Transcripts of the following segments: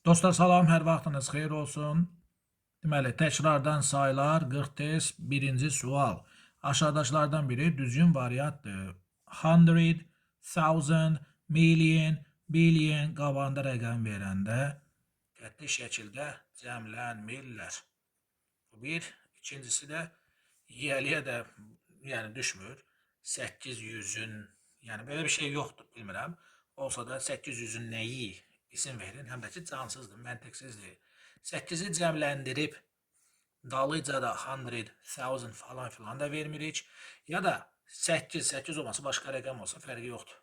Dostlar salam, hər vaxtınız xeyir olsun. Deməli, təkrardan saylar 40 test, birinci sual. Aşağıdakılardan biri düzgün variantdır. Hundred, thousand, million, billion qabağında rəqəm verəndə qəti şəkildə cəmlənmirlər. Bu bir. İkincisi də yiyəliyə də yəni düşmür. 800-ün, yəni belə bir şey yoxdur, bilmirəm. Olsa da 800-ün nəyi isim verin, həm də ki cansızdır, məntiqsizdir. 8-i cəmləndirib dalıca da hundred, thousand falan filan da vermirik. Ya da 8, 8 olmasa başqa rəqəm olsa fərqi yoxdur.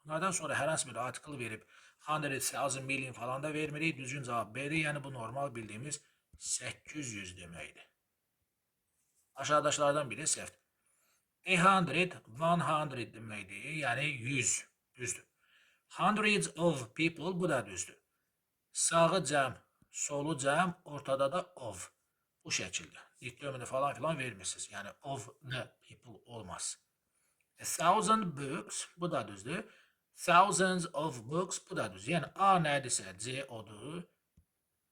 Bunlardan sonra hər hansı bir article verib hundred, thousand, million falan da vermirik. Düzgün cavab B-dir. Yəni bu normal bildiyimiz 800 deməkdir. Aşağıdakılardan biri səhvdir. A hundred, 100 deməkdir. Yəni 100, düzdür. Hundreds of people, bu da düzdür. Sağı cəm, solu cəm, ortada da of. Bu şəkildə. Determine falan filan vermirsiniz. Yəni of the people olmaz. A thousand books, bu da düzdür. Thousands of books, bu da düzdür. Yəni A nədirsə C odur.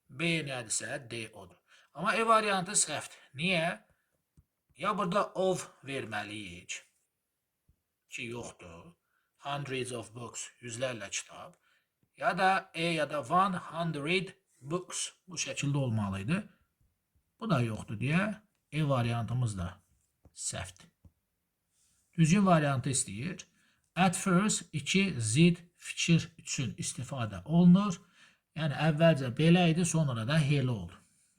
B nədirsə D odur. Amma E variantı səhvdir. Niyə? Ya burada of verməliyik ki yoxdur. Hundreds of books, yüzlərlə kitab. Ya da E ya da 100 books bu şəkildə olmalıydı. Bu da yoxdur deyə E variantımız da səhvdir. Düzgün variantı istəyir. At first iki zid fikir üçün istifadə olunur. Yəni əvvəlcə belə idi, sonra da elə oldu.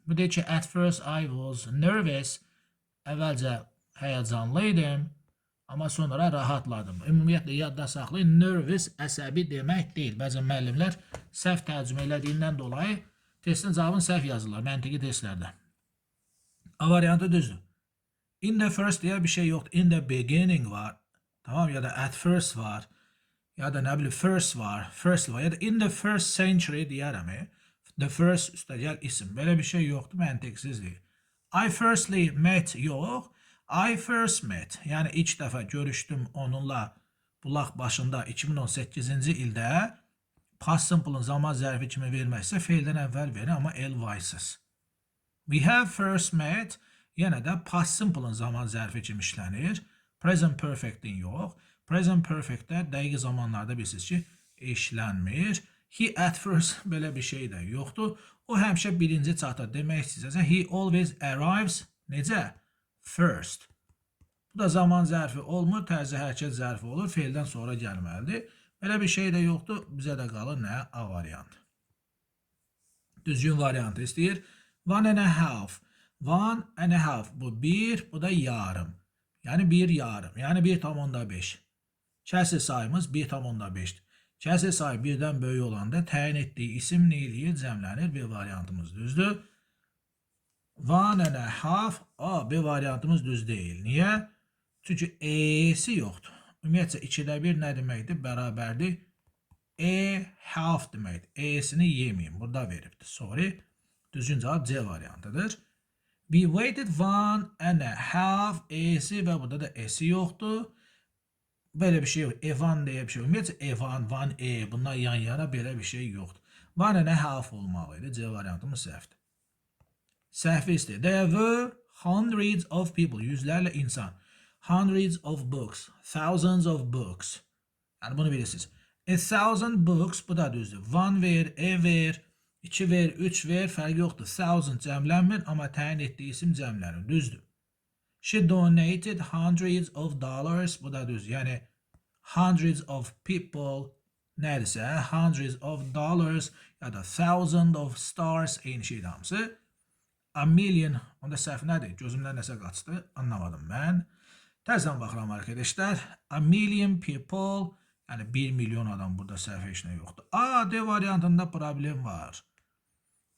Bu deyir ki, at first I was nervous. Əvvəlcə həyəcanlı idim, amma sonra rahatladım. Ümumiyyətlə yadda saxlayın, nervous əsəbi demək deyil. Bəzən müəllimlər səhv tərcümə elədiyindən dolayı testin cavabını səhv yazırlar məntiqi testlərdə. A variantı düzdür. In the first deyə bir şey yoxdur. In the beginning var. Tamam, ya da at first var. Ya da nə bilim first var. First var. Ya da in the first century deyərəm. The first üstəgəl isim. Belə bir şey yoxdur. Məntiqsizdir. I firstly met yox. I first met. Yəni ilk dəfə görüşdüm onunla bulaq başında 2018-ci ildə. Past simple-ın zaman zərfi kimi verməksə feildən əvvəl verin, amma ly-sız. We have first met yenə də past simple-ın zaman zərfi kimi işlənir. Present perfect-in yox. Present perfect-də dəqiq zamanlarda bilirsiniz ki, işlənmir. He at first belə bir şey də yoxdur. O həmişə birinci çatır demək istəyirsə he always arrives necə? First. Bu da zaman zərfi olmur, tərzi hərəkət zərfi olur, feildən sonra gəlməlidir. Belə bir şey də yoxdur. Bizə də qalır nə? A variantı. Düzgün variantı istəyir. One and a half. One and a half. Bu bir, bu da yarım. Yəni bir yarım. Yəni 1,5. Kəsir sayımız 1,5-dir. Kəsir sayı birdən böyük olanda təyin etdiyi isim nə eləyir? Cəmlənir. B variantımız düzdür. One and a half. A, B variantımız düz deyil. Niyə? Çünki E-si yoxdur. Ümumiyyətcə 2-də 1 nə deməkdir? Bərabərdir. E half deməkdir. E-sini yeməyim. Burada veribdir. Sorry. Düzgün cavab C variantıdır. We waited one and a half E-si və burada da S-i yoxdur. Belə bir şey yox. Evan deyə bir şey yox. Ümumiyyətcə Evan, one E bunlar yan yana belə bir şey yoxdur. One and a half olmalı idi. C variantımız səhvdir. Səhvi istəyir. There were hundreds of people. Yüzlərlə insan. Hundreds of books. Thousands of books. Yəni bunu bilirsiniz. A thousand books bu da düzdür. One ver, a ver, iki ver, üç ver fərqi yoxdur. Thousand cəmlənmir, amma təyin etdiyi isim cəmlənir. Düzdür. She donated hundreds of dollars. Bu da düzdür. Yəni hundreds of people nədirsə hundreds of dollars ya da thousand of stars eyni şeydir hamısı. A million, onda səhv nədir? Gözümdən nəsə qaçdı, anlamadım mən. Təzədən baxıram arkadaşlar. A million people, yəni 1 milyon adam, burada səhv heç nə yoxdur. A, D variantında problem var.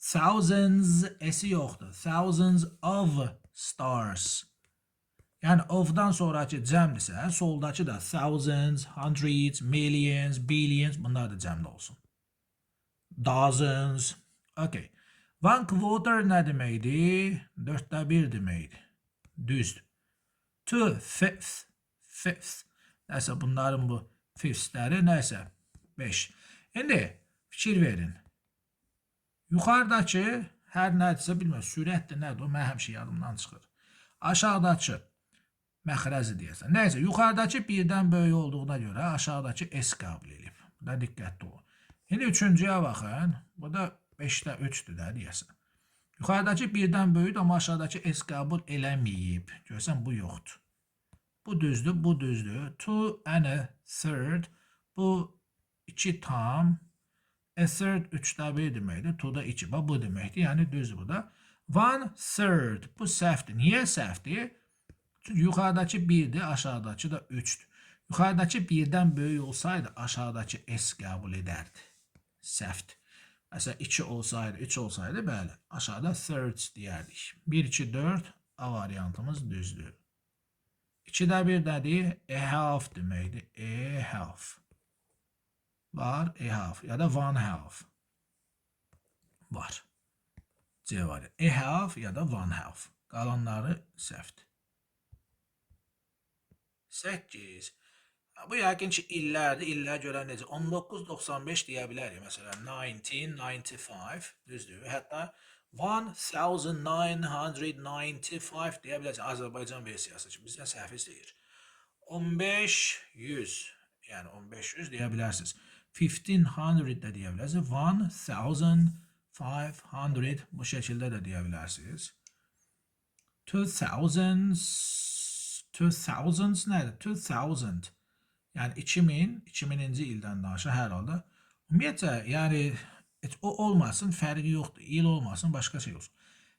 Thousands S yoxdur. Thousands of stars. Yəni of'dan sonraki cəmdirsə, soldakı da thousands, hundreds, millions, billions bunlar da cəmdə olsun. Dozens. Okay. One quarter nə deməkdir? 4-də 1 deməkdir. Düzdür. Two fifths, fifths. Nəsə bunların bu fifthsləri nəsə 5. İndi fikir verin. Yuxarıdakı hər nədirsə bilmirəm, sürətdir, nədir o, mən həmişə yadımdan çıxır. Aşağıdakı məxrəzi deyəsən. Nəysə, yuxarıdakı 1-dən böyük olduğuna görə aşağıdakı S qəbul edib. Bu da diqqətli olun. İndi üçüncüyə baxın. Bu da 5-də 3-dür də deyəsən. Yuxarıdakı 1-dən böyükdür, amma aşağıdakı S qəbul eləməyib. Görsən, bu yoxdur. Bu düzdür, bu düzdür. 2 and a third. Bu 2 tam. A third 3-də 1 deməkdir. 2-da 2. Bax, bu deməkdir. Yəni düzdür bu da. 1/3. Bu səhvdir. Niyə səhvdir? Çünki yuxarıdakı 1-dir, aşağıdakı da 3-dür. Yuxarıdakı 1-dən böyük olsaydı, aşağıdakı S qəbul edərdi. Səhvdir. Məsələn, 2 olsaydı, 3 olsaydı, bəli, aşağıda thirds deyərdik. 1, 2, 4 A variantımız düzdür. 2-də 1 nədir? A half deməkdir. A half. Var, a half ya da one half. Var. C variantı. A half ya da one half. Qalanları səhvdir. 8. Bu yəqin ki illərdir. İllər görən necə? 1995 deyə bilərik. Məsələn, 1995, düzdür. Hətta 1995 deyə bilərsən. Azərbaycan versiyası üçün bizdən səhv istəyir. 1500, yəni 1500 deyə bilərsiniz. 1500 də deyə bilərsiniz. 1500 bu şəkildə də deyə bilərsiniz. 2000, 2000 nədir? 2000. Yəni 2000, 2000-ci ildən danışır hər halda. Ümumiyyətcə, yəni heç o olmasın, fərqi yoxdur. İl olmasın, başqa şey olsun.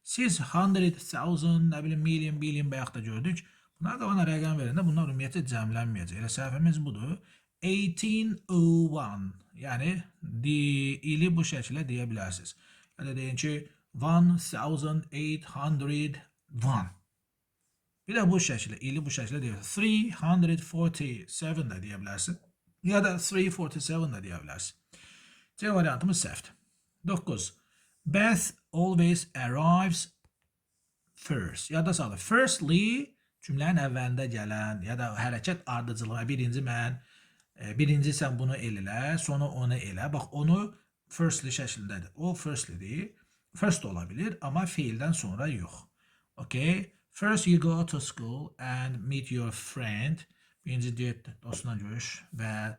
Siz hundred, thousand, nə bilim, million, billion bayaq da gördük. Bunlar da ona rəqəm verəndə bunlar ümumiyyətcə cəmlənməyəcək. Elə səhvimiz budur. 1801, yəni ili bu şəkildə deyə bilərsiniz. Ya da deyin ki 1801. Bir də bu şəkildə, ili bu şəkildə deyə bilərsiniz. 347 də deyə bilərsin. Ya da 347 də deyə bilərsin. C variantımız səhvdir. 9. Beth always arrives first. Yadda saxla. Firstly, cümlənin əvvəlində gələn ya da hərəkət ardıcıllığı. Birinci mən, birinci sən bunu elə, sonra onu elə. Bax, onu firstly şəklindədir. O firstly'dir. First ola bilir, amma feildən sonra yox. Okay. First you go to school and meet your friend. Birinci get dostunla görüş və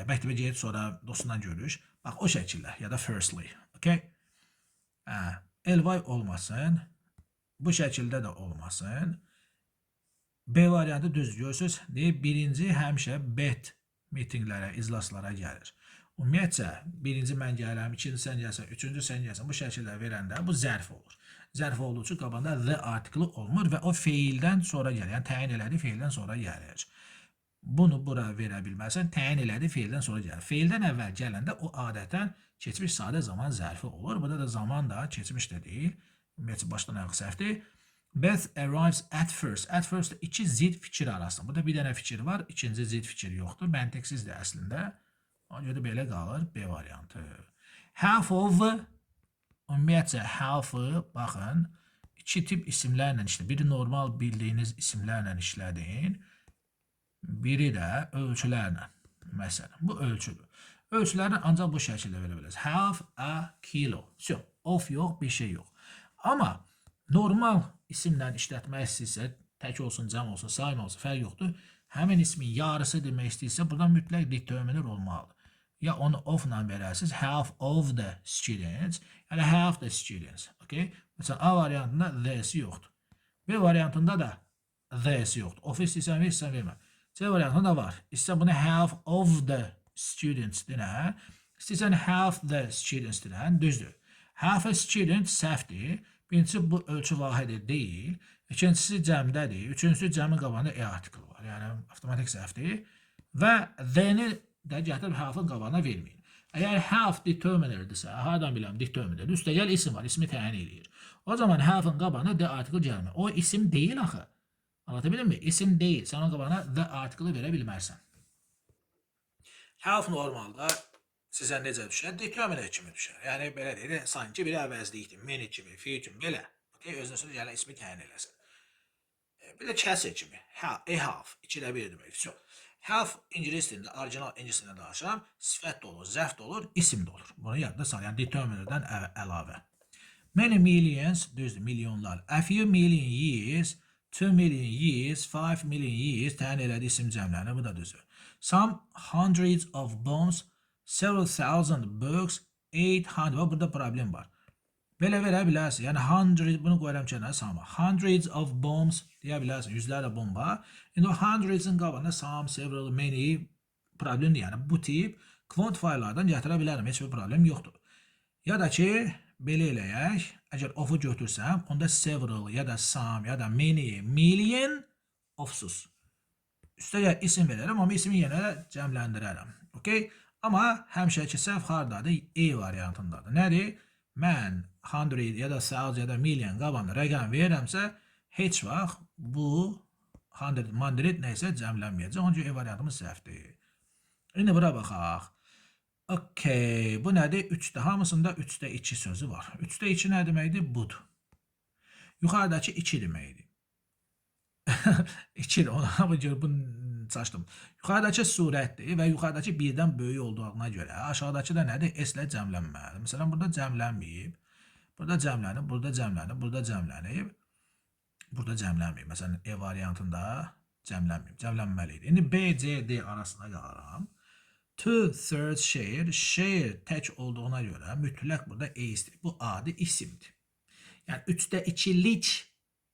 məktəbə get, sonra dostunla görüş. Bax, o şəkildə ya da firstly. Okay. Ly olmasın. Bu şəkildə də olmasın. B variantı düz görürsünüz. Deyir, birinci həmişə bet mitinqlərə, iclaslara gəlir. Ümumiyyətcə, birinci mən gəlirəm, ikinci sən gəlsən, üçüncü sən gəlsən, bu şəkildə verəndə bu zərf olur. Zərf olduğu üçün qabağında the artikli olmur və o feildən sonra gəlir. Yəni, təyin elədi, feildən sonra gəlir. Bunu bura verə bilməzsən, təyin elədi, feildən sonra gəlir. Feildən əvvəl gələndə o adətən keçmiş sadə zaman zərfi olur. Burada da zaman da keçmiş də deyil. Ümumiyyətcə, başdan ayaq səhvdir. Beth arrives at first. At first də iki zid fikir arasında. Burada bir dənə fikir var, ikinci zid fikir yoxdur. Məntiqsizdir əslində. Ona görə də belə qalır B variantı. Half of, ümumiyyətcə half-ı baxın, iki tip isimlərlə işlədin. Biri normal bildiyiniz isimlərlə işlədin. Biri də ölçülərlə. Məsələn, bu ölçüdür. Ölçüləri ancaq bu şəkildə verə bilərsiniz. Half a kilo. So, of yox, bir şey yox. Amma normal isimlə işlətmək istəyirsə, tək olsun, cəm olsun, sayım olsun, fərq yoxdur. Həmin ismin yarısı demək istəyirsə, buradan mütləq determiner olmalıdır. Ya onu of-la verərsiniz, half of the students, yəni half the students. Okay? Məsələn, A variantında the-si yoxdur. B variantında da the-si yoxdur. Of istəyirsən ver, istəyirsən vermə. C variantında da var. İstəyirsən bunu half of the students denə, istəyirsən half the students denə, düzdür. Half a student səhvdir. Birincisi, bu ölçü vahidi deyil. İkincisi, cəmdədir. Üçüncüsü, cəmin qabağında e artikli var. Yəni, avtomatik səhvdir. Və the-ni də gətirib half-ın qabağına verməyin. Əgər half determinerdirsə, hardan biləm determiner? Üstəgəl isim var, ismi təyin eləyir. O zaman half-ın qabağına the artikli gəlmir. O isim deyil axı. Anlatabildim mi? İsim deyil. Sən onun qabağına the artikli verə bilməzsən. Half normalda sizə necə düşər? Determiner kimi düşər. Yəni, belə deyək, sanki bir əvəzlikdir. Many kimi, few kimi, belə. Okay? Özünə sonra yəni ismi təyin eləsin. Bir də kəsr kimi. Ha, a half. 2-də 1 demək. So. Half ingilis dilində, orijinal ingilis dilində danışıram, sifət də olur, zərf də olur, isim də olur. Bunu yadda saxlayın. Yəni determinerdən əlavə. Many millions, düzdür, milyonlar. A few million years, 2 million years, 5 million years təyin elədi isim cəmlərini, bu da düzdür. Some hundreds of bombs, several thousand books, 800, bax burada problem var. Belə verə bilərsin. Yəni hundred, bunu qoyuram kənara some. Hundreds of bombs deyə bilərsin. Yüzlərlə bomba. İndi o hundreds'ın qabağında some, several, many problemdir. Yəni bu tip quantifierlardan gətirə bilərəm. Heç bir problem yoxdur. Ya da ki, belə eləyək. Əgər of-u götürsəm, onda several ya da some ya da many, million of-suz. Üstəgəl isim verərəm, amma ismi yenə cəmləndirərəm. Okay? Amma həmişəki səhv hardadır? E variantındadır. Nədir? Mən hundred ya da thousand ya da million qabağında rəqəm verirəmsə, heç vaxt bu hundred, hundred nəysə cəmlənməyəcək. Onun üçün E variantımız səhvdir. İndi bura baxaq. Okay, bu nədir? 3-də, hamısında 3-də 2 sözü var. 3-də 2 nə deməkdir? Budur. Yuxarıdakı 2 deməkdir. 2 ona bu görə bunu çaşdım. Yuxarıdakı surətdir və yuxarıdakı birdən böyük olduğuna görə aşağıdakı da nədir? S ilə cəmlənməlidir. Məsələn, burada cəmlənməyib. Burada cəmlənib, burada cəmlənib, burada cəmlənib. Burada cəmlənməyib. Məsələn, E variantında cəmlənməyib. Cəmlənməli idi. İndi B, C, D arasında qalıram. 2/3 share, share tək olduğuna görə mütləq burada E istəyir. Bu adi isimdir. Yəni 3-də 2-lik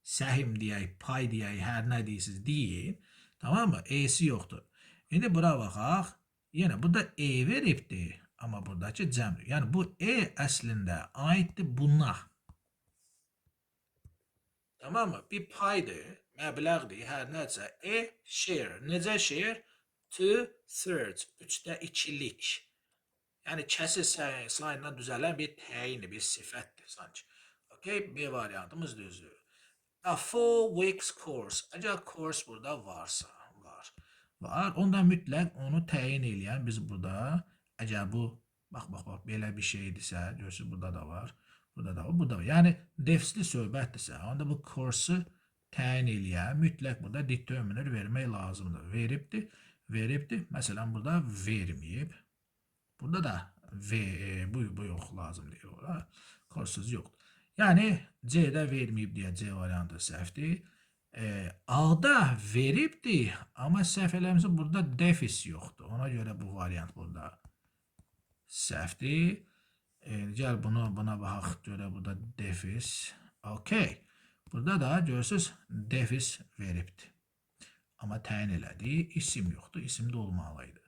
səhim deyək, pay deyək, hər nə deyirsiniz deyin. Tamam mı? E'si yoxdur. İndi bura baxaq. Yenə burada E veribdir. Amma buradakı cəmdir. Yəni bu E əslində aiddir buna. Tamam mı? Bir paydır, məbləğdir, hər nəsə. E share. Necə share? 2/3. 3-də 2-lik. Yəni kəsir sayından düzələn bir təyindir, bir sifətdir sanki. Okay, B variantımız düzdür. A 4 weeks course. Əgər course burada varsa, var. Var. Onda mütləq onu təyin eləyən biz burada, əgər bu, bax, bax, bax, belə bir şeydirsə, görürsünüz, burada da var, burada da var, burada var. Yəni, defisli söhbətdirsə, onda bu course-u təyin eləyən mütləq burada determiner vermək lazımdır. Veribdir, veribdir. Məsələn, burada verməyib. Burada da V, bu yox, lazım deyil ora. Course sözü yoxdur. Yəni, C-də verməyib deyə C variantı səhvdir. A-da veribdir, amma səhv eləmirsə burada defis yoxdur. Ona görə bu variant burada səhvdir. Gəl buna baxaq, görə burada defis. Okay. Burada da görürsünüz defis veribdir. Amma təyin elədi, isim yoxdur, isim də olmalı idi.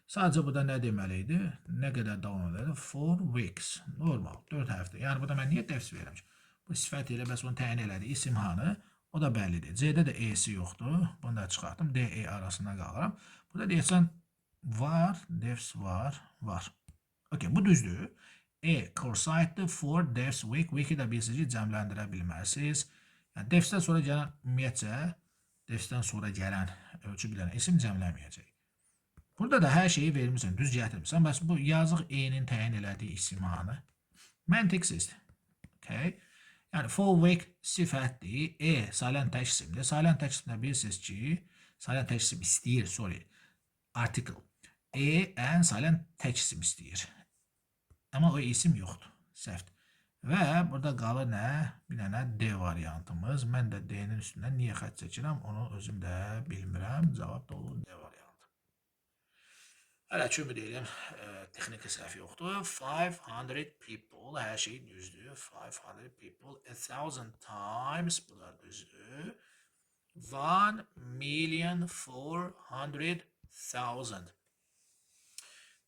Sadəcə burada nə deməli idi? Nə qədər davam edirdi? 4 weeks. Normal, 4 həftə. Yəni burada mən niyə defis verirəm ki? Bu sifət elə bəs onu təyin elədi. İsim hanı? O da bəllidir. C-də də E-si yoxdur. Bunu da çıxartdım. D, E arasında qalıram. Burada deyəsən var, defs var, var. Okay, bu düzdür. E, course aiddir. 4 defs week. Week-i də bilirsiniz ki, cəmləndirə bilməzsiniz. Yəni, defsdən sonra gələn, ümumiyyətcə, defsdən sonra gələn ölçü bilən isim cəmlənməyəcək. Burada da hər şeyi vermirsən, düz gətirmirsən. Bəs bu yazıq E-nin təyin elədiyi isim hanı? Məntiqsizdir. Okay. Yəni, 4 week sifətdir. E, sayılan tək isimdir. Sayılan tək isimdə bilirsiniz ki, sayılan tək isim istəyir, sorry, article. E, N sayılan tək isim istəyir. Amma o isim yoxdur. Səhvdir. Və burada qalır nə? Bir dənə D variantımız. Mən də D-nin üstündən niyə xətt çəkirəm, onu özüm də bilmirəm. Cavab da olur D variantı. Hələ ki, ümid edirəm, texniki səhv yoxdur. 500 people, hər şey düzdür. 500 people, 1000 times, bu da düzdür. 1,400,000.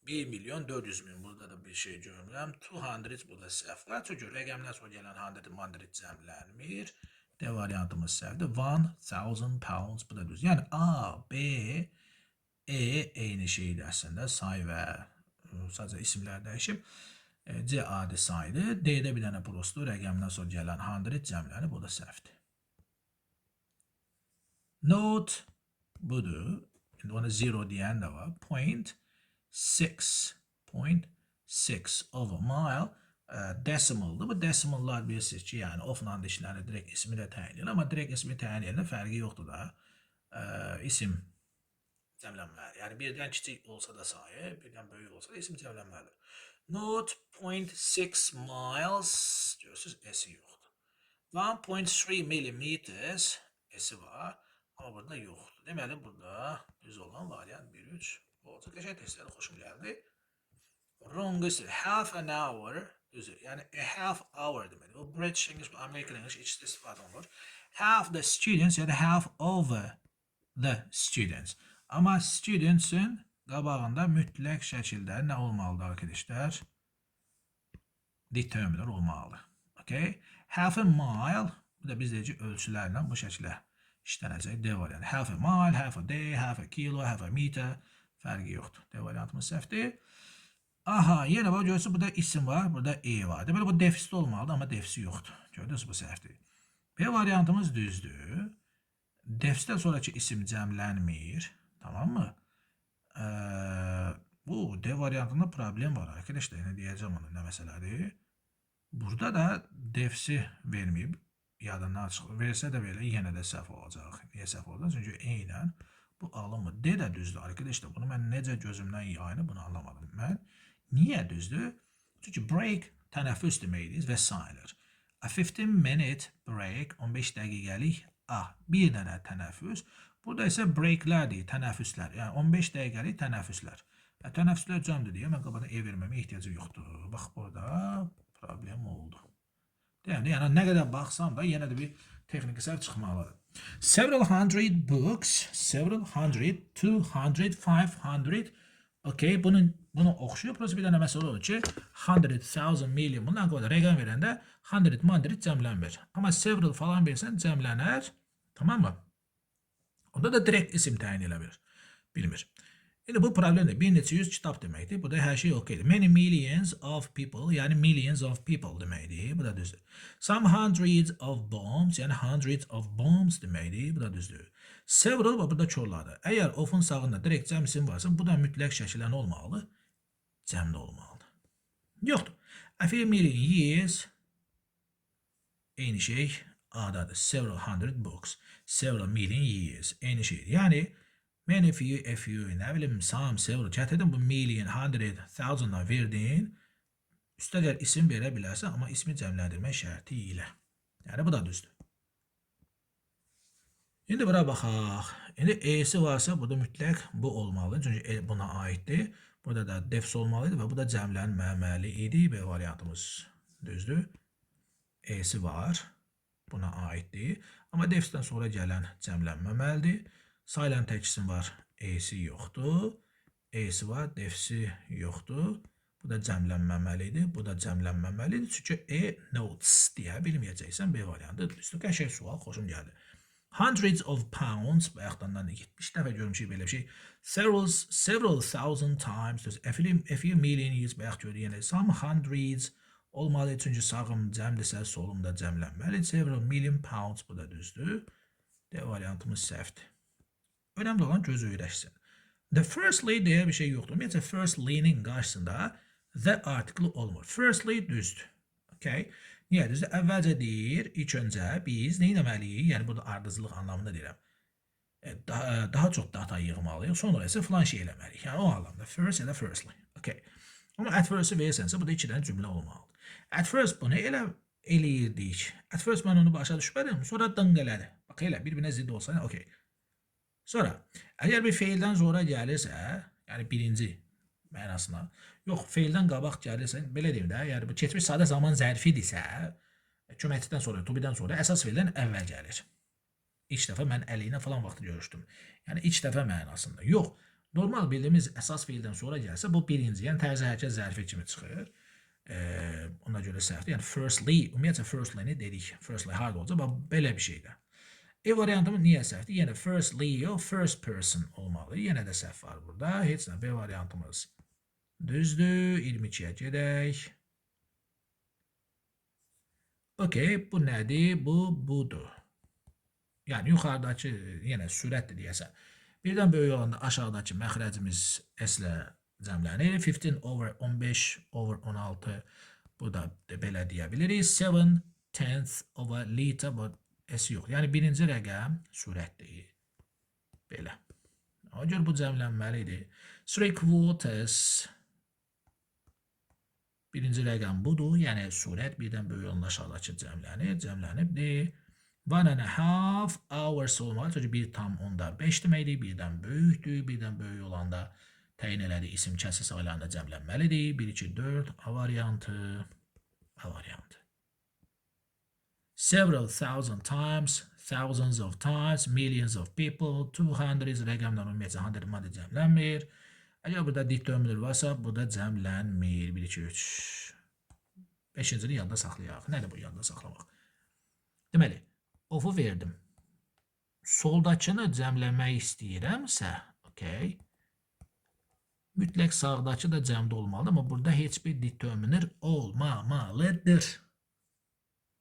1 milyon 400 min. Burada da bir şey görmürəm. 200 burada səhv var. Çünki rəqəmdən sonra gələn hundred, hundred cəmlənmir. D variantımız səhvdir. 1000 pounds, bu da düz. Yəni A, B, E eyni şeydir əslində. Say və sadəcə isimlər dəyişib. C adi saydır. D-də bir dənə prosto rəqəmdən sonra gələn hundred cəmlənir. Bu da səhvdir. Note budur. İndi ona zero deyən də var. Point six point six of a mile decimaldır. Bu decimallar bilirsiniz ki, yəni of-la dişləri direkt ismi də təyin edir. Amma direkt ismi təyin edəndə fərqi yoxdur da. İsim cəmlənməlidir. Yəni birdən kiçik olsa da sayı, birdən böyük olsa da isim cəmlənməlidir. 0.6 miles, görürsünüz, S-i yoxdur. 1.3 millimeters S-i var, amma burada yoxdur. Deməli, burada düz olan variant 1-3 olacaq. Qəşəng testləri xoşum gəldi. Wrong ise half an hour düzdür. Yəni a half hour deməli. O British English, American English ikisi də istifadə olunur. Half the students ya da half of the students. Amma students'in qabağında mütləq şəkildə nə olmalıdır arkadaşlar? Determiner olmalıdır. Okay? Half a mile, bu da biz deyəcək ölçülərlə bu şəkildə işlənəcək. D variantı. Half a mile, half a day, half a kilo, half a meter fərqi yoxdur. D variantımız səhvdir. Aha, yenə bax görürsünüz, burada isim var, burada e var. Deməli bu defisli olmalıdır, amma defisi yoxdur. Gördünüz, bu səhvdir. B variantımız düzdür. Defisdən sonraki isim cəmlənmir. Tamam mı? Bu D variantında problem var arkadaşlar. Nə deyəcəm onu, nə məsələdir? Burada da defisi verməyib. Yadından çıxır. Versə də belə yenə də səhv olacaq. Niyə səhv olacaq? Çünki eynən bu alınmır. D də düzdür arkadaşlar. Bunu mən necə gözümdən yayını bunu anlamadım mən. Niyə düzdür? Çünki break tənəffüs deməkdir və sayılır. A 15 minute break, 15 dəqiqəlik bir dənə tənəffüs. Burada isə breaklərdir, tənəffüslər. Yəni 15 dəqiqəlik tənəffüslər. Tənəffüslər cəmdir deyə mən qabağına e verməmə ehtiyacı yoxdur. Bax burada problem oldu. Yəni nə qədər baxsam da yenə də bir texniki səhv çıxmalıdır. Several hundred books, several hundred, 200, 500. Okay, bunu oxşuyur. Prosta bir dənə məsələ olur ki, hundred, thousand, million bundan qədər rəqəm verəndə hundred, hundred cəmlənmir. Amma several falan versən cəmlənər. Tamam mı? Onda da direkt isim təyin elə bilir. Bilmir. İndi bu problemdir. Bir neçə yüz kitab deməkdir. Bu da hər şey okeydir. Many millions of people, yəni millions of people deməkdir. Bu da düzdür. Some hundreds of bombs, yəni hundreds of bombs deməkdir. Bu da düzdür. Several və burada korladı. Əgər of'un sağında direkt cəm isim varsa, bu da mütləq şəkildə nə olmalı? Cəmdə olmalıdır. Yoxdur. A few million years eyni şey A'dadır. Several hundred books. Several million years. Eyni şeydir. Yəni many, few, a few, nə bilim, some, several. Gətirdin bu million, hundred, thousand'dan verdin. Üstəgəl isim verə bilərsən, amma ismi cəmləndirmək şərti ilə. Yəni bu da düzdür. İndi bura baxaq. İndi E-si varsa burada mütləq bu olmalıdır. Çünki E buna aiddir. Burada da defs olmalıydı və bu da cəmlənməməli idi. B variantımız düzdür. E-si var. Buna aiddir. Amma defsdən sonra gələn cəmlənməməlidir. Sayılan tək isim var. E-si yoxdur. E-si var, defsi yoxdur. Bu da cəmlənməməli idi. Bu da cəmlənməməli idi. Çünki E notes deyə bilməyəcəksən. B variantı düzdür. Qəşəng sual, xoşum gəldi. Hundreds of pounds, bayaqdan 70 dəfə görmüşük belə bir şey. Several thousand times, a few million years bayaq gördük yenə. Some hundreds olmalı, çünki sağım cəmdirsə solum da cəmlənməli. Several million pounds, bu da düzdür. D variantımız səhvdir. Önemli olan göz öyrəşsin. The firstly deyə bir şey yoxdur. Ümumiyyətcə firstly-nin qarşısında the artikli olmur. Firstly düzdür. Okay. Niyə düzdür? Əvvəlcə deyir, ilk öncə biz nə etməliyik? Yəni burada ardıcıllıq anlamında deyirəm. Daha çox data yığmalıyıq, sonra isə filan şey eləməliyik. Yəni o anlamda first ya da firstly. Okay. Amma at first-i versənsə burada iki dənə cümlə olmalıdır. At first bunu elə eləyirdik. At first mən onu başa düşmədim, sonra dınq elədi. Bax elə bir-birinə zidd olsa, okay. Sonra əgər bir feildən sonra gəlirsə, yəni birinci mənasına, yox, feildən qabaq gəlirsə, belə deyim də, yəni bu keçmiş sadə zaman zərfidirsə, köməkçidən sonra, to be-dən sonra əsas feildən əvvəl gəlir. İlk dəfə mən Əli ilə falan vaxtı görüşdüm. Yəni ilk dəfə mənasında. Yox, normal bildiyimiz əsas feildən sonra gəlsə, bu birinci, yəni tərzi hərəkət zərfi kimi çıxır. Ona görə səhvdir. Yəni firstly, ümumiyyətcə firstly-ni dedik. Firstly harda olacaq? Bax belə bir şeydir. E variantımı niyə səhvdir? Yenə firstly yox, first person olmalı. Yenə də səhv var burada. Heç nə, B variantımız düzdür. 22-yə gedək. Okey, bu nədir? Bu budur. Yəni yuxarıdakı yenə sürətdir deyəsən. Birdən böyük olanda aşağıdakı məxrəcimiz S ilə cəmlənir. 15 over 15 over 16, bu da belə deyə bilirik. 7 tenths of a liter, bu S yox. Yəni birinci rəqəm sürətdir. Belə. Ona görə bu cəmlənməlidir. Three quarters. Birinci rəqəm budur. Yəni surət birdən böyük olanda aşağıdakı cəmlənir. Cəmlənibdir. 1.5 hours olmalı. Çünki 1,5 deməkdir. Birdən böyükdür. Birdən böyük olanda təyin elədi isim kəsi saylarında cəmlənməlidir. 1, 2, 4 A variantı. A variantı. Several thousand times, thousands of times, millions of people, 200 rəqəmlə ümumiyyətcə 100 maddə cəmlənmir. Əgər burada determiner varsa, bu da cəmlənmir. 1, 2, 3. Beşincini yadda saxlayaq. Nədir bu yadda saxlamaq? Deməli, of-u verdim. Soldakını cəmləmək istəyirəmsə, okey, mütləq sağdakı da cəmdə olmalıdır, amma burada heç bir determiner olmamalıdır.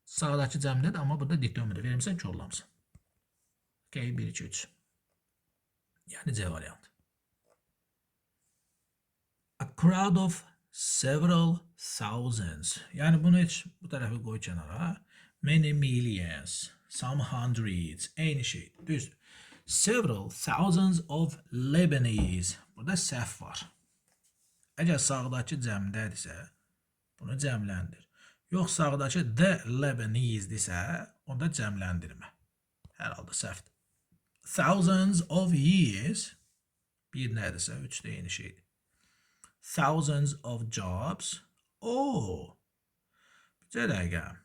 Sağdakı cəmdədir, amma burada determiner verimsən, korlamısan. Okey, 1, 2, 3. Yəni C variantı. A crowd of several thousands. Yəni bunu heç bu tərəfi qoy kənara. Many millions, some hundreds. Eyni şey. Düzdür. Several thousands of Lebanese. Burada səhv var. Əgər sağdakı cəmdədirsə, bunu cəmləndir. Yox, sağdakı the Lebanese-dirsə, onda cəmləndirmə. Hər halda səhvdir. Thousands of years bir nədirsə, üç də eyni şeydir. Thousands of jobs. Oh. Bir dəqiqə.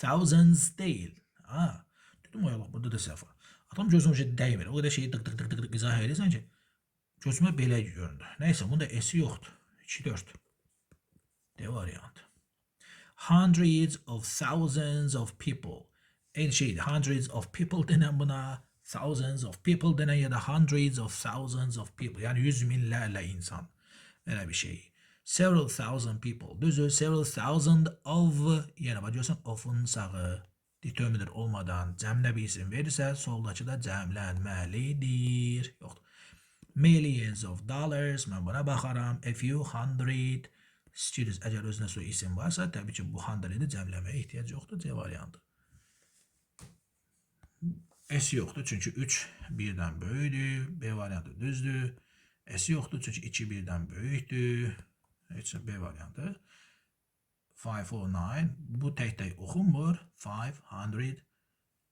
Thousands deyil. Ha. Dedim o ya, burada da səhv var. Atam gözüm şey dəymir. O qədər şeyi tık tık tık tık tık izah edirsən ki, gözümə belə göründü. Nəysə, bunda S yoxdur. 2 4. D variantı. Hundreds of thousands of people. Eyni şeydir. Hundreds of people denən buna, thousands of people denən ya da hundreds of thousands of people. Yəni yüz minlərlə insan. Belə bir şey. Several thousand people. Düzdür, several thousand of, yəni bax görürsən of-un sağı determiner olmadan cəmdə bir isim verirsə, soldakı da cəmlənməlidir. Yoxdur. Millions of dollars, mən buna baxaram. A few hundred students, əgər özünə sonra isim varsa, təbii ki, bu hundred'i cəmləməyə ehtiyac yoxdur. C variantı. S yoxdur, çünki 3 birdən böyükdür. B variantı düzdür. S yoxdur, çünki 2 birdən böyükdür. Heç B variantı. 509. Bu tək-tək oxunmur. 500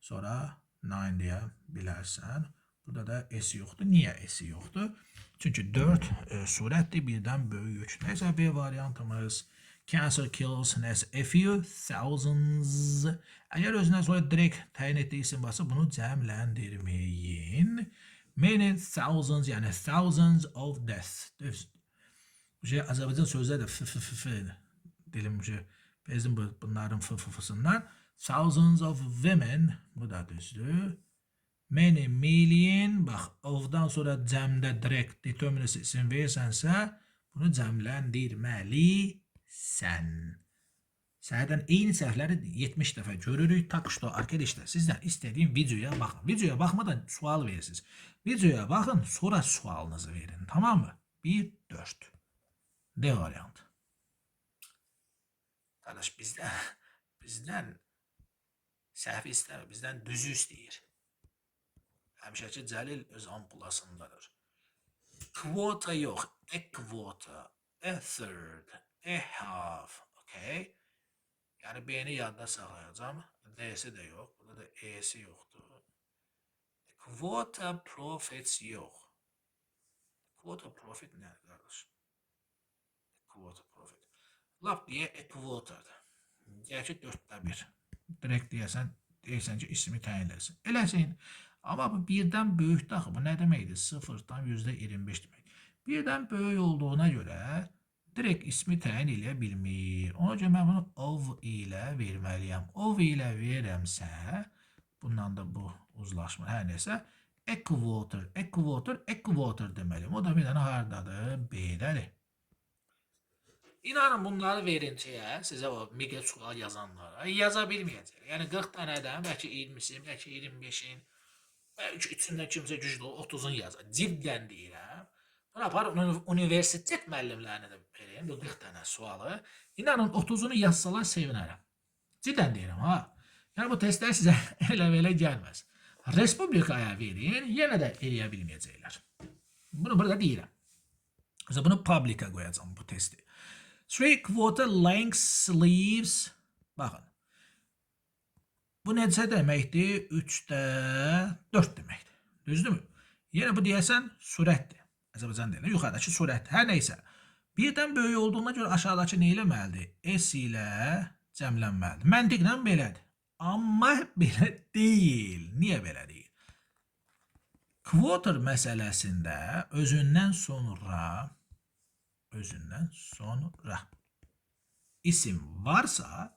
sonra 9 deyə bilərsən. Burada da S yoxdur. Niyə S yoxdur? Çünki 4 surətdir, birdən böyük. Nəysə B variantımız. Cancer kills nəsə a few thousands. Əgər özünə sonra direkt təyin etdiyi isim varsa, bunu cəmləndirməyin. Many thousands, yəni thousands of deaths. Düz. Bu şey Azərbaycan sözləri də f f f f dilim şey bezdim bunların f f f-sından. Thousands of women, bu da düzdür. Many million, bax of'dan sonra cəmdə direkt determinant isim verirsənsə, bunu cəmləndirməlisən. Səhərdən eyni səhvləri 70 dəfə görürük. Так что, arkadaşlar, sizdən istədiyim videoya baxın. Videoya baxmadan sual verirsiniz. Videoya baxın, sonra sualınızı verin. Tamam mı? 1, 4. D variantı. Qardaş, bizdən səhv istəmir, bizdən düzü istəyir. Həmişəki Cəlil öz ampulasındadır. Quota yox, a quota, a third, a half, okay? Yəni B-ni yadda saxlayacağam. D-si də yox, burada da E-si yoxdur. Quota profits yox. Quota profit nədir qardaş? Quota profit. Lap deyə a quotadır. Deyək ki, 4-də 1. Direkt deyəsən, deyirsən ki, ismi təyin eləsin. Eləsin. Amma bu birdən böyükdür axı. Bu nə deməkdir? 0,25 demək. Birdən böyük olduğuna görə direkt ismi təyin eləyə bilmir. Ona görə mən bunu of ilə verməliyəm. Of ilə verirəmsə, bundan da bu uzlaşmır. Hər nəsə, a quarter, a quarter, a quarter deməliyəm. O da bir dənə hardadır? B-dədir. İnanın bunları verin şeyə, sizə o miqə sual yazanlara yaza bilməyəcək. Yəni 40 dənədən bəlkə 20-si, bəlkə 25-in, bəlkə üçündən kimsə güclü 30-un yazar. Cidden deyirəm. Bunu aparın universitet müəllimlərinə də verin bu 40 dənə sualı. İnanın 30-unu yazsalar sevinərəm. Cidden deyirəm ha. Yəni bu testlər sizə elə belə gəlməz. Respublikaya verin, yenə də eləyə bilməyəcəklər. Bunu burada deyirəm. Mesela bunu public'a qoyacağım bu testi. 3/4 length sleeves. Baxın. Bu necə deməkdir? 3-də 4 deməkdir. Düzdürmü? Yenə bu deyəsən sürətdir. Azərbaycan dilində yuxarıdakı sürətdir. Hər neysə. Birdən böyük olduğuna görə aşağıdakı nə eləməlidir? S ilə cəmlənməlidir. Məntiqlə belədir. Amma belə deyil. Niyə belə deyil? Quarter məsələsində özündən sonra isim varsa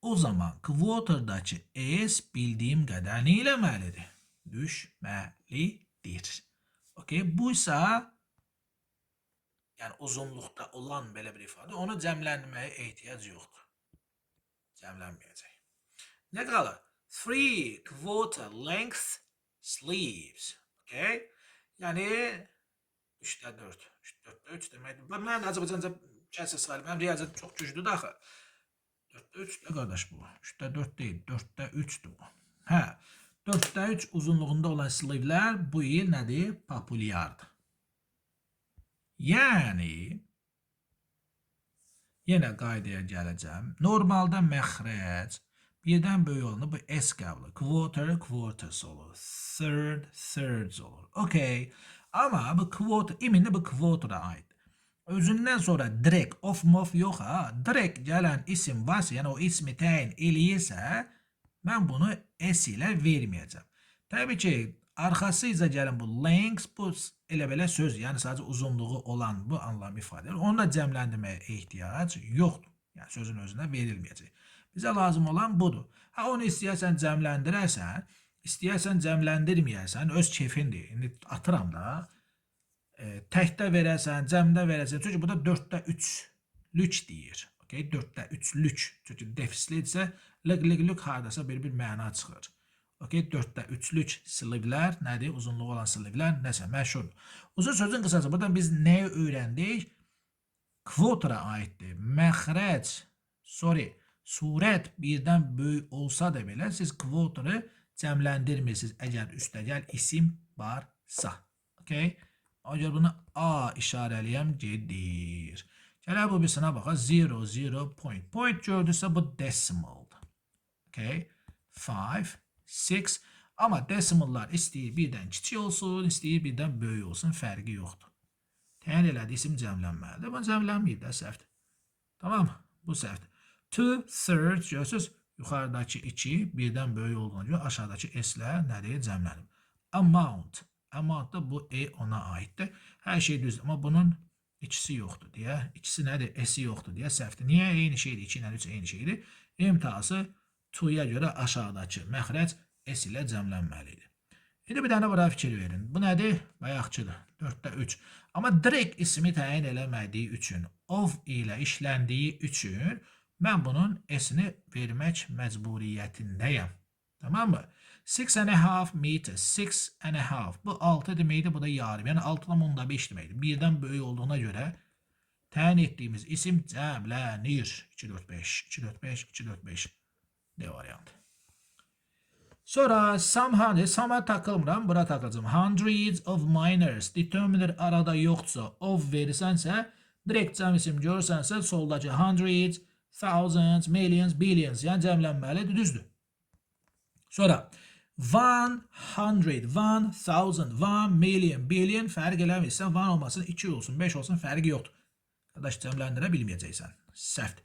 o zaman quarter'dakı S bildiyim qədər nə eləməlidir? Düşməlidir. Okey, buysa yəni uzunluqda olan belə bir ifadə, onu cəmlənməyə ehtiyac yoxdur. Cəmlənməyəcək. Nə qalır? 3/4 length sleeves. Okay? Yəni 3-də 4. 4-də 3 deməkdir. Mən Azərbaycanca kəsə sayılır. Mənim riyaziyyat çox güclüdür axı. 4-də 3 də qardaş bu. 3-də 4 deyil, 4-də 3-dür bu. Hə. 4-də 3 uzunluğunda olan sleeve'lər bu il nədir? Populyardır. Yəni yenə qaydaya gələcəm. Normalda məxrəc birdən böyük olanı bu S qəbul. Quarter, quarters olur. Third, thirds olur. Okay. Amma bu quarter, iminli bu quarter'a aid. Özündən sonra direkt of mof yox ha. Direkt gələn isim varsa, yəni o ismi təyin eləyirsə, mən bunu S ilə verməyəcəm. Təbii ki, arxasıca gələn bu length, bu elə belə söz, yəni sadəcə uzunluğu olan bu anlam ifadə edir. Onu da cəmləndirməyə ehtiyac yoxdur. Yəni sözün özünə verilməyəcək. Bizə lazım olan budur. Ha, onu istəyərsən cəmləndirərsən, istəyərsən cəmləndirməyərsən, öz kefindir. İndi atıram da. Təkdə verərsən, cəmdə verərsən. Çünki burada 4-də 3-lük deyir. Okay, 4-də 3-lük. Çünki defislidirsə, lık lık lük hardasa bir məna çıxır. Okay, 4-də 3-lük sleeve'lər nədir? Uzunluğu olan sleeve'lər nəsə məşhurdur. Uzun sözün qısası, buradan biz nəyi öyrəndik? Quarter'a aiddir. Məxrəc, sorry, surət birdən böyük olsa da belə siz quarter'ı cəmləndirmirsiniz əgər üstəgəl isim varsa. Okay? Ona görə bunu A işarələyəm gedir. Gələk bu birisine baxaq. 0, 0, point. Point gördüysə bu decimaldır. Okay? 5, 6. Amma decimallar istəyir birdən kiçik olsun, istəyir birdən böyük olsun, fərqi yoxdur. Təyin elədi isim cəmlənməlidir. Bu cəmlənməyib də, səhvdir. Tamam, bu səhvdir. 2/3 görürsünüz, yuxarıdakı 2 birdən böyük olduğuna görə aşağıdakı S-lər nədir? Cəmlənib. Amount. Amount da bu E ona aiddir. Hər şey düzdür, amma bunun ikisi yoxdur deyə. İkisi nədir? S-i yoxdur deyə səhvdir. Niyə? Eyni şeydir. 2 ilə 3 eyni şeydir. İmtahası 2-ya görə aşağıdakı məxrəc S ilə cəmlənməlidir. İndi bir dənə bura fikir verin. Bu nədir? Bayaqçıdır. 4-də 3. Amma direkt ismi təyin eləmədiyi üçün, of ilə işləndiyi üçün mən bunun S-ini vermək məcburiyyətindəyəm. Tamam mı? 6.5 meters. 6.5. Bu 6 deməkdir, bu da yarım. Yəni 6,5 deməkdir. Birdən böyük olduğuna görə təyin etdiyimiz isim cəmlənir. 2, 4, 5, 2, 4, 5, 2, 4, 5. D variantı. Sonra some hundred, some'a takılmıram, bura takılacağım. Hundreds of miners. Determiner arada yoxdursa, of verirsənsə, direkt cəm isim görürsənsə, soldakı hundreds, thousands, millions, billions, yəni cəmlənməlidir, düzdür. Sonra 100, 1000, 1 million, billion fərq eləmirsən, 1 olmasın, 2 olsun, 5 olsun, fərqi yoxdur. Qardaş, cəmləndirə bilməyəcəksən. Səhvdir.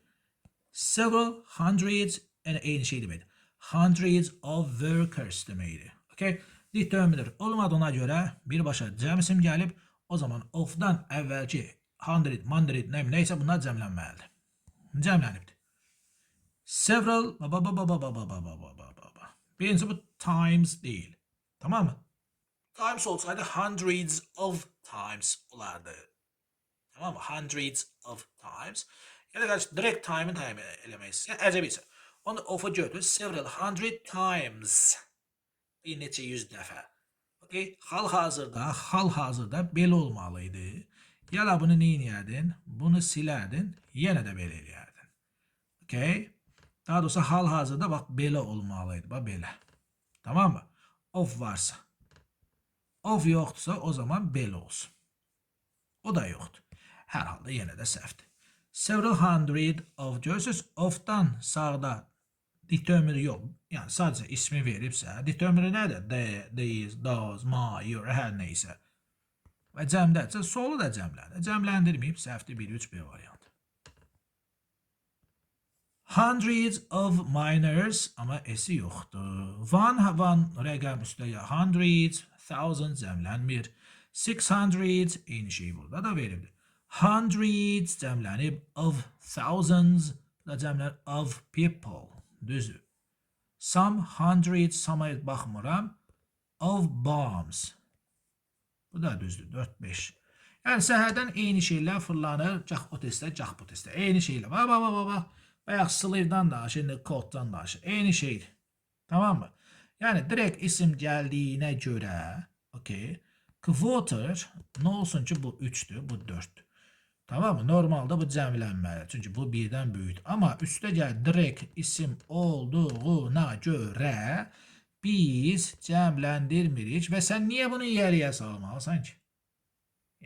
Several hundreds, yəni eyni şey deməkdir. Hundreds of workers deməkdir. Okay? Determiner olmadığına görə birbaşa cəm isim gəlib, o zaman of'dan əvvəlki hundred, hundred, neysə bunlar cəmlənməlidir. Cəmlənibdir. Several, ba ba ba ba ba ba ba ba ba ba ba ba. Birincisi bu times değil. Tamam mı? Times olsaydı hundreds of times olardı. Tamam mı? Hundreds of times. Ya da qardaş, direkt time'ın təyin eləmək istəyirsən. Əcəb isə. Onu of'a götür. Several hundred times. Bir neçə yüz dəfə. Okay? Hal-hazırda belə olmalıydı. Ya da bunu nə edərdin? Bunu silərdin, yenə də belə eləyərdin. Okay? Daha doğrusu hal-hazırda bax belə olmalıydı. Bax belə. Tamam mı? Of varsa. Of yoxdursa o zaman belə olsun. O da yoxdur. Hər halda yenə də səhvdir. Several hundred of görürsünüz, of'dan sağda determiner yox. Yəni sadəcə ismi veribsə, determiner nədir? The, these, those, my, your, hər nə isə. Və cəmdədirsə, solu da cəmləndir. Cəmləndirməyib, səhvdir 1, 3, B variantı. Hundreds of miners, amma S-i yoxdur. One, one rəqəm üstə ya hundreds, thousands cəmlənmir. 600, eyni şey burada da veribdir. Hundreds cəmlənib, of thousands da cəmlənib, of people. Düzdür. Some hundreds, some-a baxmıram. Of bombs. Bu da düzdür. 4, 5. Yəni səhərdən eyni şeylər fırlanır. Gah o testdə, gah bu testdə. Eyni şeylər. Bax, bax, bax, bax. Bayaq sleeve-dan danışır, indi coat-dan danışır. Eyni şeydir. Tamam mı? Yəni direkt isim gəldiyinə görə, okey. Quarter nə olsun ki bu 3-dür, bu 4-dür. Tamam mı? Normalda bu cəmlənməli. Çünki bu birdən böyükdür. Amma üstə gəl direkt isim olduğuna görə biz cəmləndirmirik və sən niyə bunu irəliyə salmalısan ki?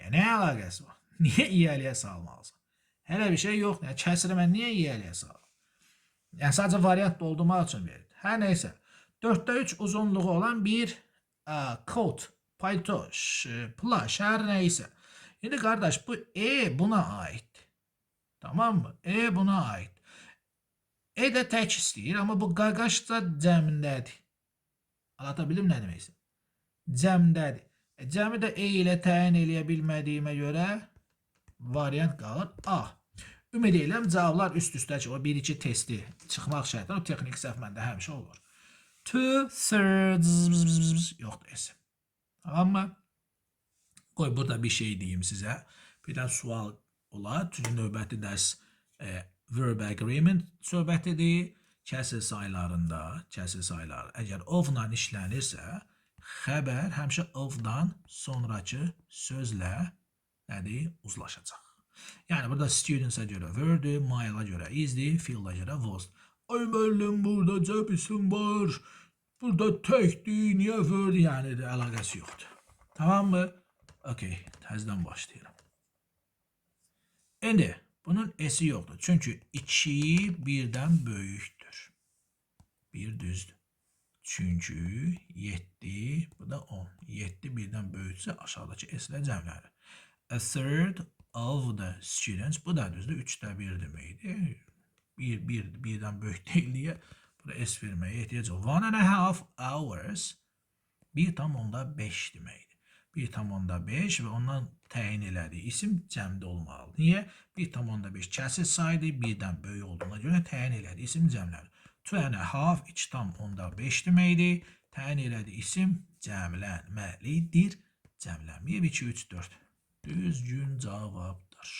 Ya nə əlaqəsi var? Niyə irəliyə salmalısan? Hələ bir şey yoxdur. Yəni kəsiri mən niyə irəliyə salım? Yəni sadəcə variant doldurmaq üçün verildi. Hər nəysə. 4-də 3 uzunluğu olan bir coat, palto, plaş, hər nəysə. İndi qardaş bu E buna aiddir. Tamam mı? E buna aid. E də tək istəyir, amma bu qaqaş da cəmindədir. Anlata bildim nə demək istəyirəm? Cəmdədir. Cəmi də E ilə təyin eləyə bilmədiyimə görə variant qalır A. Ümid edirəm cavablar üst-üstə çıxır. O 1-2 testi çıxmaq şərtlə o texniki səhv məndə həmişə olur. 2/3 yoxdur S. Tamam mı? Qoy burada bir şey deyim sizə. Bir dənə sual olar. Çünki növbəti dərs verb agreement söhbətidir. Kəsir saylarında, kəsir sayları əgər of-la işlənirsə, xəbər həmişə of-dan sonrakı sözlə nədir? Uzlaşacaq. Yəni burada students-a görə were-dur, mile-a görə is-dir, feel-a görə was. Ay müəllim, burada cəm isim var. Burada təkdir, niyə were? Yəni də əlaqəsi yoxdur. Tamam mı? Okey, təzədən başlayıram. İndi bunun S-i yoxdur. Çünki 2 birdən böyükdür. 1 düzdür. Çünki 7, bu da 10. 7 birdən böyüksə aşağıdakı S ilə cəmlənir. A third of the students, bu da düzdür. 3-də 1 deməkdir. 1, 1, birdən böyük deyil deyə bura S verməyə ehtiyac yox. 1.5 hours 1,5 deməkdir. 1,5 və ondan təyin elədiyi isim cəmdə olmalıdır. Niyə? 1,5 kəsir saydır, birdən böyük olduğuna görə təyin elədiyi isim cəmlənir. 2.5 2,5 deməkdir. Təyin elədiyi isim cəmlənməlidir. Cəmlənməyib 2, 3, 4. Düzgün cavabdır.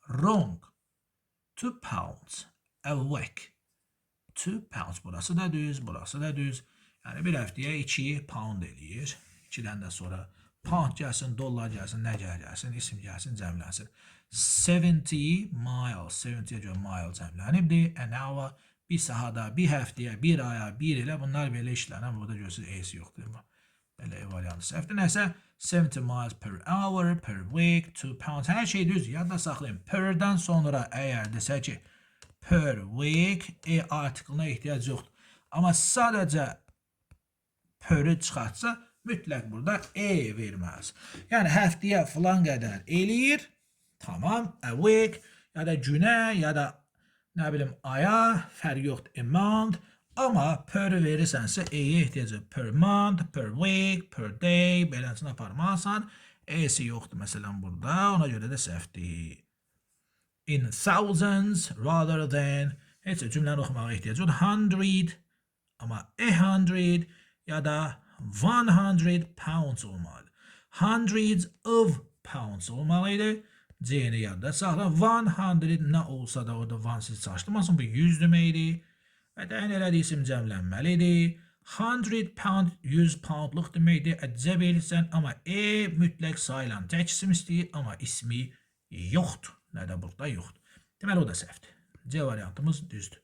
Wrong. 2 pounds a week. 2 pounds. Burası da düz, burası da düz. Yəni bir həftəyə 2 pound eləyir. 2-dən də sonra pound gəlsin, dollar gəlsin, nə gəl gəlsin, isim gəlsin, cəmlənsin. 70 miles, 70-yə görə mile cəmlənibdir. An hour, bir sahada, bir həftəyə, bir aya, bir ilə bunlar belə işlənən. Burada görürsünüz A-si yoxdur. Belə E variantı səhvdir. Nəsə 70 miles per hour, per week, 2 pounds. Hər şey düz. Yadda saxlayın. Per-dən sonra əgər desə ki, per week, E artiklına ehtiyac yoxdur. Amma sadəcə per-ü çıxartsa, mütləq burada E verməz. Yəni həftəyə filan qədər eləyir. Tamam, a week ya da günə ya da nə bilim aya fərqi yoxdur. A month. Amma per verirsənsə E-yə ehtiyac yox. Per month, per week, per day beləsini aparmazsan. E-si yoxdur məsələn burada. Ona görə də səhvdir. In thousands rather than, heç cümləni oxumağa ehtiyac yoxdur. Hundred amma a hundred ya da 100 pounds olmalıdır. Hundreds of pounds olmalıydı. C-ni yadda saxla. 100 nə olsa da orada one sizi çaşdırmasın. Bu 100 deməkdir. Və təyin elədiyi isim cəmlənməlidir. 100 pound 100 poundluq deməkdir. Əcəb elirsən, amma E mütləq sayılan tək isim istəyir, amma ismi yoxdur. Nə də burada yoxdur. Deməli o da səhvdir. C variantımız düzdür.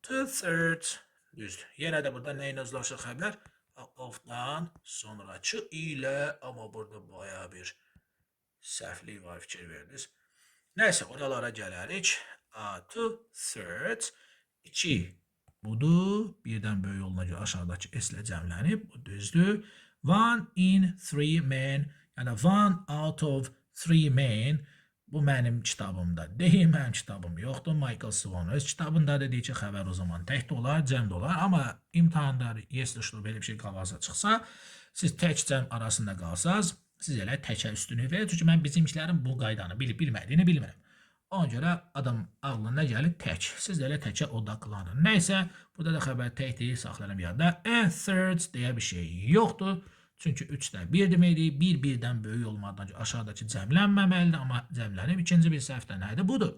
2/3 Düzdür. Yenə də burada nə ilə uzlaşır xəbər? Of-dan sonrakı ilə, amma burada bayağı bir səhvlik var, fikir verdiniz. Nəysə, oralara gələrik. 2/3, 2 budur. Birdən böyük olduğuna görə aşağıdakı S ilə cəmlənib. Bu düzdür. 1 in 3 men, yəni 1 out of 3 men. Bu mənim kitabımda deyil, mənim kitabım yoxdur. Michael Swan öz kitabında dediyi ki, xəbər o zaman tək də olar, cəm də olar. Amma imtahanda yes-no belə bir şey qabağınıza çıxsa, siz tək cəm arasında qalsaz, siz elə təkə üstünlük verir. Çünki mən bizimkilərin bu qaydanı bilib bilmədiyini bilmirəm. Ona görə adam ağlına nə gəlir? Tək. Siz də elə təkə odaqlanın. Nəysə, burada da xəbər tək deyil, saxlayıram yadda. A third deyə bir şey yoxdur. Çünki 3 də 1 deməkdir. 1 birdən böyük olmadan aşağıdakı cəmlənməməlidir, amma cəmlənib. İkinci bir səhv də nədir? Budur.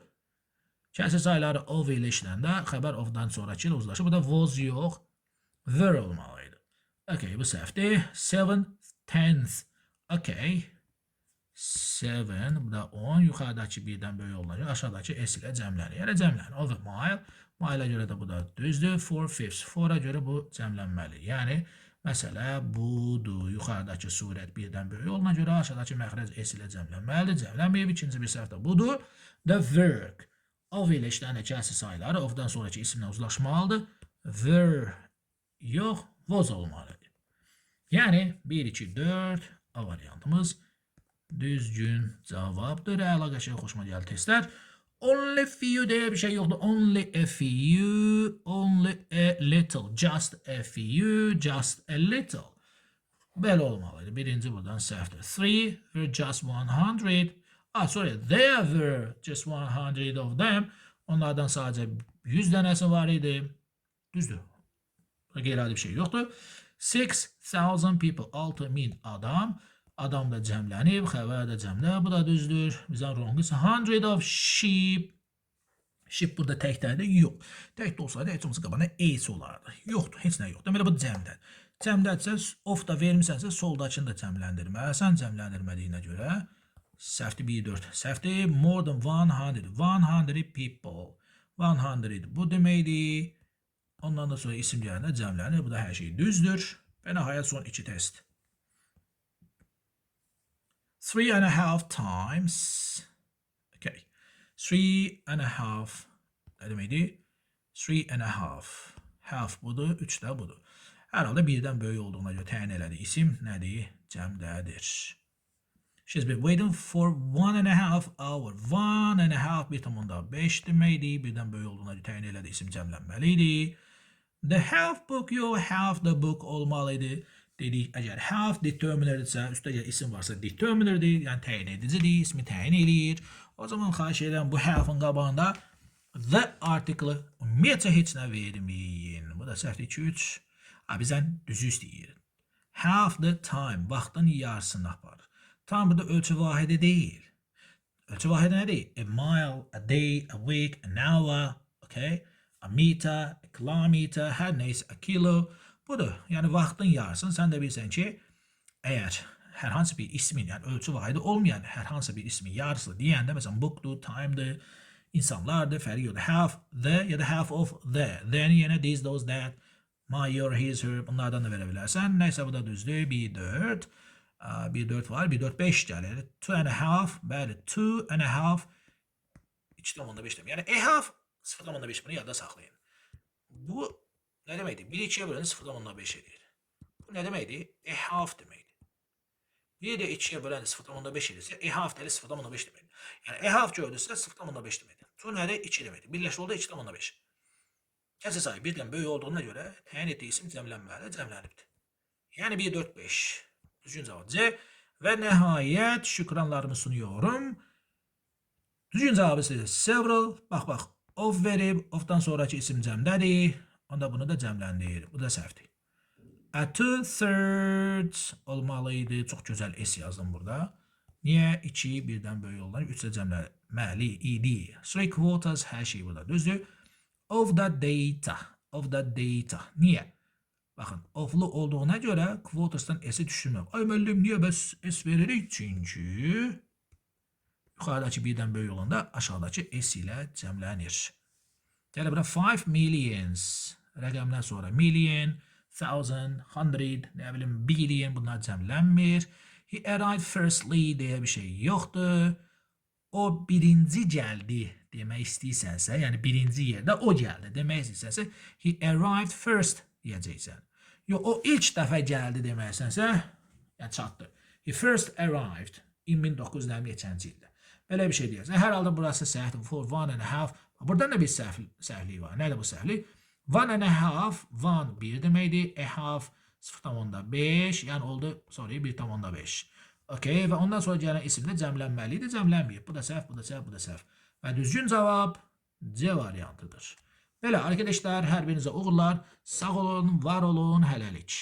Kəsir sayları of ilə işləndə xəbər of-dan sonrakı ilə uzlaşır. Burada was yox, were olmalıydı. Okay, bu səhvdir. 7/10. Okay. 7, bu da 10. Yuxarıdakı birdən böyük olacaq. Aşağıdakı S ilə cəmlənir. Yəni cəmlənir. Of a mile. Mile-a görə də bu da düzdür. 4/5. 4-a görə bu cəmlənməli. Yəni məsələ budur. Yuxarıdakı surət birdən böyük olduğuna görə aşağıdakı məxrəc S ilə cəmlənməlidir. Cəmlənməyib. İkinci bir səhv də budur. The work. Of ilə işlənən kəsir sayları of-dan sonraki isimlə uzlaşmalıdır. Were yox, was olmalıdır. Yəni 1, 2, 4 A variantımız düzgün cavabdır. Əla, qəşəng, xoşuma gəldi testlər. Only few deyə bir şey yoxdur. Only a few, only a little, just a few, just a little. Belə olmalıydı. Birinci buradan səhvdir. Three were just 100. Ah, sorry, there were just 100 of them. Onlardan sadəcə 100 dənəsi var idi. Düzdür. Qeyri-adi bir şey yoxdur. 6,000 people, 6000 adam. Adam da cəmlənib, xəbər də cəmdə. Bu da düzdür. Bizdən wrong isə 100 of sheep. Sheep burada təkdədir? Yox. Tək də olsaydı heç olmasa qabağına S olardı. Yoxdur, heç nə yoxdur. Deməli bu cəmdədir. Cəmdədirsə, of da vermisənsə soldakını da cəmləndirməlisən. Cəmləndirmədiyinə görə səhvdir 1, 4. Səhvdir more than 100. 100 people. 100 bu deməkdir. Ondan da sonra isim gələndə cəmlənir. Bu da hər şey düzdür. Və nəhayət son iki test. 3.5 times. Okay. 3.5 nə deməkdir? 3.5. Half budur, 3 də budur. Hər halda birdən böyük olduğuna görə təyin elədi. İsim nədir? Cəmdədir. She's been waiting for 1.5 hour. 1.5 1,5 deməkdir. Birdən böyük olduğuna görə təyin elədi. İsim cəmlənməli idi. The half book yox, half the book olmalıydı. Dedik, əgər half determinerdirsə, üstə əgər isim varsa determinerdir, yəni təyin edicidir, ismi təyin eləyir. O zaman xahiş edirəm bu half-ın qabağında the article ümumiyyətcə heç nə verməyin. Bu da səhvdir 2, 3. Ha, bizdən düzü istəyir. Half the time, vaxtın yarısını aparır. Time burada ölçü vahidi deyil. Ölçü vahidi nədir? A mile, a day, a week, an hour, okay? A meter, a kilometer, hər neysə, a kilo. Budur. Yəni vaxtın yarısını sən də bilirsən ki, əgər hər hansı bir ismin, yəni ölçü vahidi olmayan hər hansı bir ismin yarısı deyəndə, məsələn book'dur, time'dır, insanlardır, fərqi yoxdur. Half the ya da half of the. The-ni yenə these, those, that, my, your, his, her bunlardan da verə bilərsən. Nəysə bu da düzdür. 1, 4. 1, 4 var. 1, 4, 5 gəlir. 2.5. Bəli, 2.5. 2,5 demək. Yəni a half 0,5, bunu yadda saxlayın. Bu nə deməkdir? 1 2-yə böləndə 0,5 edir. Bu nə deməkdir? A half deməkdir. 1 də 2-yə böləndə 0,5 edirsə, a half də 0,5 deməkdir. Yəni a half gördünüzsə 0,5 deməkdir. Two nədir? 2 deməkdir. Birləşdi oldu 2,5. Kəsr sayı birdən böyük olduğuna görə təyin etdiyi isim cəmlənməli, cəmlənibdir. Yəni 1, 4, 5. Düzgün cavab C. Və nəhayət şükranlarımı sunuyorum. Düzgün cavabı sizə several. Bax, bax. Of verib, ofdan sonraki isim cəmdədir. Onda bunu da cəmləndir. Bu da səhvdir. A 2/3 olmalıydı. Çox gözəl S yazdım burada. Niyə? 2 birdən böyük olduğundan 3 də cəmlənməli idi. 3/4 hər şey burada düzdür. Of the data. Of the data. Niyə? Baxın, oflu olduğuna görə quarters'dan S-i düşürməm. Ay müəllim, niyə bəs S veririk? Çünki yuxarıdakı birdən böyük olanda aşağıdakı S ilə cəmlənir. Gələ bura 5 millions. Rəqəmdən sonra million, thousand, hundred, nə bilim billion bunlar cəmlənmir. He arrived firstly deyə bir şey yoxdur. O birinci gəldi demək istəyirsənsə, yəni birinci yerdə o gəldi demək istəyirsənsə, he arrived first deyəcəksən. Yox, o ilk dəfə gəldi demək istəsənsə, yəni çatdı. He first arrived in 1900 neçənci ildə. Belə bir şey deyərsən. Hər halda burası səhvdir. For one and a half. Burada da bir səhvlik var. Nədir bu səhvlik? One and a half, one bir deməkdir. A half 0,5, yəni oldu, sorry, 1,5. Okay, və ondan sonra gələn isim də cəmlənməli idi, cəmlənməyib. Bu da səhv, bu da səhv, bu da səhv. Və düzgün cavab C variantıdır. Belə arkadaşlar, hər birinizə uğurlar. Sağ olun, var olun, hələlik.